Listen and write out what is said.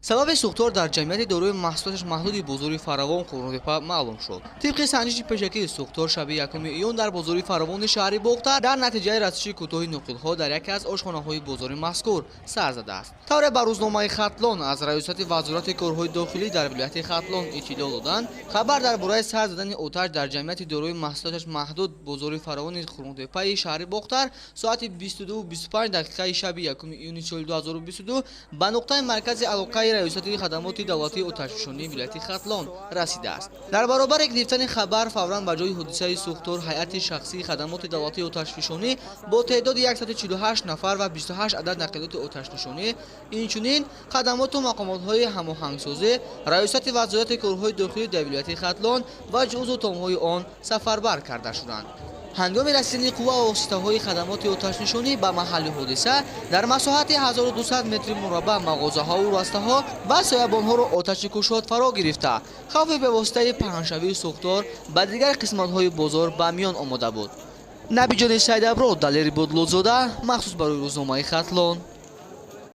Сабаби сӯхтор дар ҷамъияти дорои маҳсулоташ маҳдуди бозори Фаравон Қурғонтеппа маълум шуд. Тибқи санҷиши пешакии сӯхтор шаби 1 июн дар бозори Фаравони шаҳри Бохтар дар натиҷаи расиши кӯтоҳи ноқилҳо дар яке аз ошхонаҳои бозори мазкур сар задааст. Тавре ба рӯзномаи Хатлон аз раёсати Вазорати корҳои дохилӣ дар вилояти Хатлон иттилоъ доданд, хабар дар бораи сар задани оташ дар ҷамъияти дорои маҳсулоташ маҳдуд бозори Фаравони Қурғонтеппаи шаҳри Бохтар соати 22:25 дақиқаи шаби 1 июни соли 2022 ба нуқтаи маркази алоқаи раёсати хадамоти давлатии оташфишонии вилояти Хатлон расидааст. Дар баробари гирифтани хабар фавран ба ҷои ҳодисаи сӯхтор ҳайати шахсии хадамоти давлатии оташфишонӣ бо теъдоди 148 нафар ва 28 адад нақлиёти оташнишонӣ, инчунин хадамоту мақомотҳои ҳамоҳангсозӣ, раёсати Вазорати корҳои дохилӣ дар вилояти Хатлон ва ҷузъу томҳои он сафарбар карда шуданд. Ҳангоми расидани қувва ва воситаҳои хадамоти оташнишонӣ ба маҳалли ҳодиса дар масоҳати 1200 метри мураббаъ мағозаҳову растаҳо ва соябонҳоро оташи кушод фаро гирифта, хавфи бевоситаи паҳншавии сӯхтор ба дигар қисматҳои бозор ба миён омода буд. Набиҷони Сайдаброд, Далери Бодлозода, махсус барои рӯзномаи Хатлон.